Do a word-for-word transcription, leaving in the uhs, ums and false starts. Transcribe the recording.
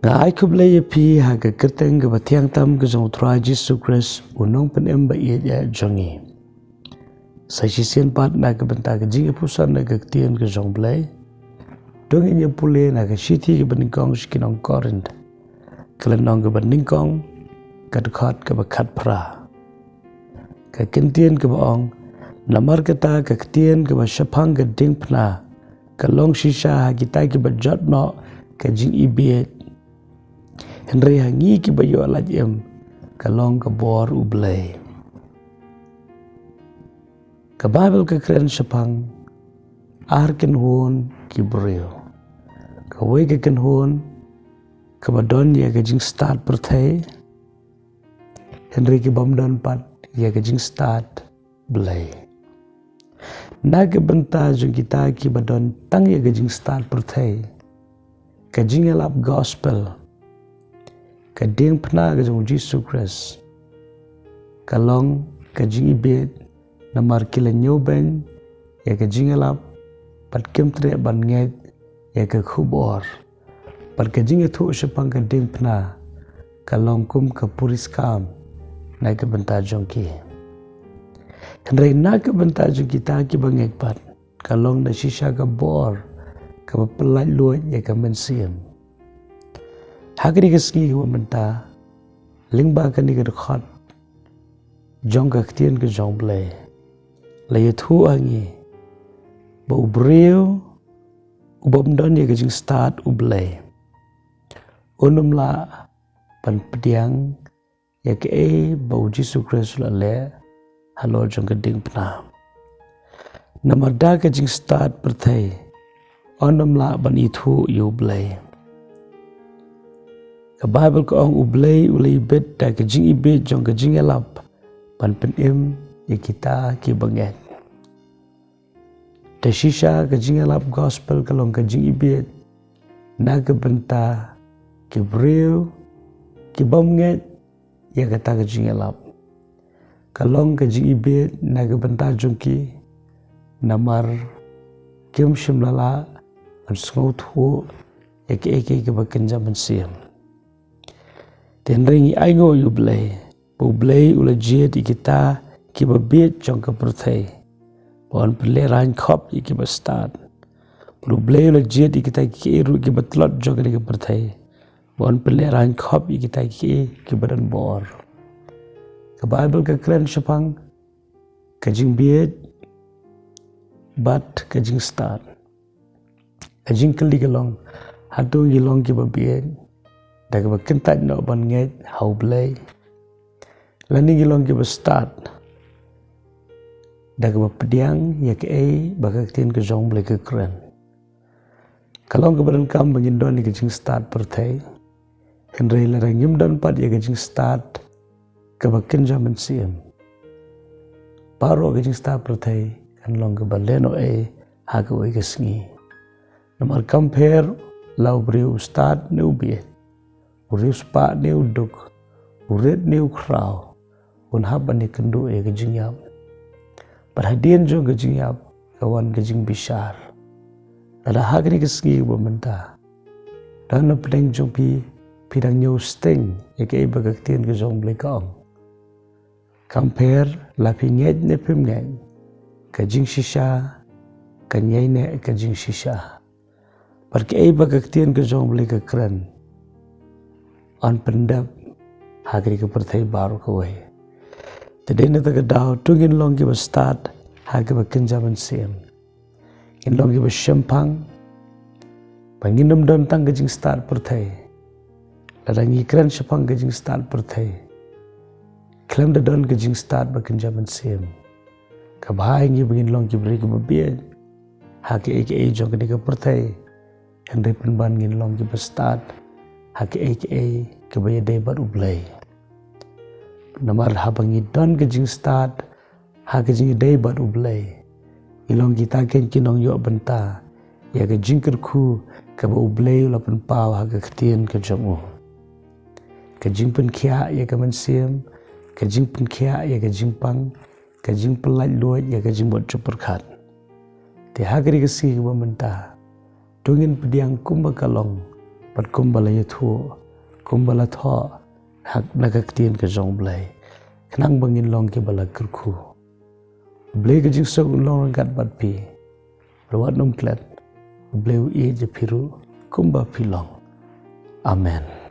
Nga ai khublei ïa phi ha ka kyrteng kaba thiang tam ka jong u Trai Jisu Khrist, u nongpynim ba ïeit jong ngi. Sa shisien pat na ka bynta ka jingïapyrshang na ka ktien ka jong u Blei, to ngin ïa pule na ka shithi kaba nyngkong sha ki nong Korinth, ka lynnong kaba nyngkong, ka dkhot kaba khatphra. Ka ktien kaba ong, namar kata ka ktien kaba shaphang ka diengphna ka long shisha ha kita kiba jot noh ka jingibieit, hynrei ha ngi kiba ïoh lait im ka long ka bor u Blei. Ka Baibl ka kren shaphang ar kynhun ki briew. Kawei ka kynhun kaba don ïa ka jingstad pyrthei, hynrei ki bym don pat ïa ka jingstad Blei. Na ka bynta jong kita kiba don tang ïa ka jingstad pyrthei, ka jingïalap gospel, ka diengphna ka jong u Jisu Khrist, ka long ka jingibieit, namar ki la ñiewbeiñ ïa ka jingïalap, bad kim treh ban ngeit ïa ka khubor. Bad ka jingïathuh shaphang ka diengphna ka long kum ka puriskam na ka bynta jong ki. Hynrei na ka bynta jong kita kiba ngeit pat, ka long da shisha ka bor kaba pyllait luid ïa ka mynsiem. Ha kane ka sngi kaba mynta, lyngba kane ka dkhot jong ka ktien ka jong u Blei, la ïathuh ha ngi ba u briew u bym don ïa ka jingstad u Blei, un ym lah ban pdiang ïa kaei ba u Jisu Khrist u la leh halor jong ka diengphna. Namar da ka jingstad pyrthei, un ym lah ban ithuh ïa u Blei. Ka Baibl ka ong u Blei u la ibit da ka jingibieit jong ka jingïalap ban pynim ïa kita kiba ngeit. Da shisha ka jingïalap gospel ka long ka jingibieit na ka bynta ki briew ki bym ngeit ïa kata ka jingïalap. Ka long ka jingibieit na ka bynta jong ki, namar kim shym la lah ban sngewthuh ïa kaei kaei kaba kynja mynsiem. Te hynrei ngi ainguh ïa u Blei, ba u Blei u la jied ïa kita kiba bieit jong ka pyrthei, ba un pynlehraiñ khop ïa kiba stad. Bad u Blei u la jied ïa kita kiei ruh kiba tlot jong kane ka pyrthei, ba un pynlehraiñ khop ïa kita kiei kiba don bor. Ka Baibl ka kren shaphang ka jingbieit bad ka jingstad. Ka jingkylli ka long, hato ngi long kiba bieit da kaba kyntait noh ban ngeit ha u Blei, lane ngi long kiba stad da kaba pdiang ïa kaei ba ka ktien ka jong u Blei ka kren? Ka long kaba donkam ba ngin don ïa ka jingstad pyrthei, hynrei lada ngim don pat ïa ka jingstad kaba kynja mynsiem, baroh ka jingstad pyrthei kan long kaba lehnohei ha kawei ka sngi. Namar kam pher la u briew u stad ne u bieit, u riewspah ne u duk, u rit ne u khraw, un hap ban ïakynduh ïa ka jingïap. Bad hadien jong ka jingïap ka wan ka jingbishar. Lada ha kane ka sngi kaba mynta, don na pdeng jong phi, phi dang ñiew sting ïa kaei ba ka ktien ka jong u Blei ka ong, kam pher la phi ngeit ne phim ngeit, ka jingshisha kan ïaineh ka jingshisha. Bad kaei ba ka ktien ka jong u Blei ka kren, yn pyndep ha kane ka pyrthei baroh kawei. Te dei na kata ka daw to ngin long kiba stad ha kaba kynja mynsiem. Ngin long kiba shemphang ba ngin ym don tang ka jingstad pyrthei. Lada ngi kren shaphang ka jingstad pyrthei, khlem da don ka jingstad ba kynja mynsiem, ka bha ïa ngi ba ngin long ki briew kiba bieit ha kaei kaei jong kane ka pyrthei, hynrei pynban ngin long kiba stad ha kaei kaei kaba ïadei bad u Blei. Namar haba ngi don ka jingstad ha ka jingïadei bad u Blei, ngi long kita kein ki nongïoh bynta ïa ka jingkyrkhu kaba u Blei u la pynpaw ha ka ktien ka jong u. Ka jingpynkhiah ïa ka mynsiem, ka jingpynkhiah ïa ka jingpang, ka jingpyllait luid ïa ka jingmut jingpyrkhat. Te ha kane ka sngi kaba mynta, to ngin pdiang kumba ka long bad kumba la ïathuh, kumba la thoh ha, na ka ktien ka jong U Blei, khnang ba ngin long kiba la kyrkhu. U Blei ka jingsuk un long ryngkat bad phi. Wat nym klet. U Blei u ïeit ïa phi ruh kumba phi long. Amen.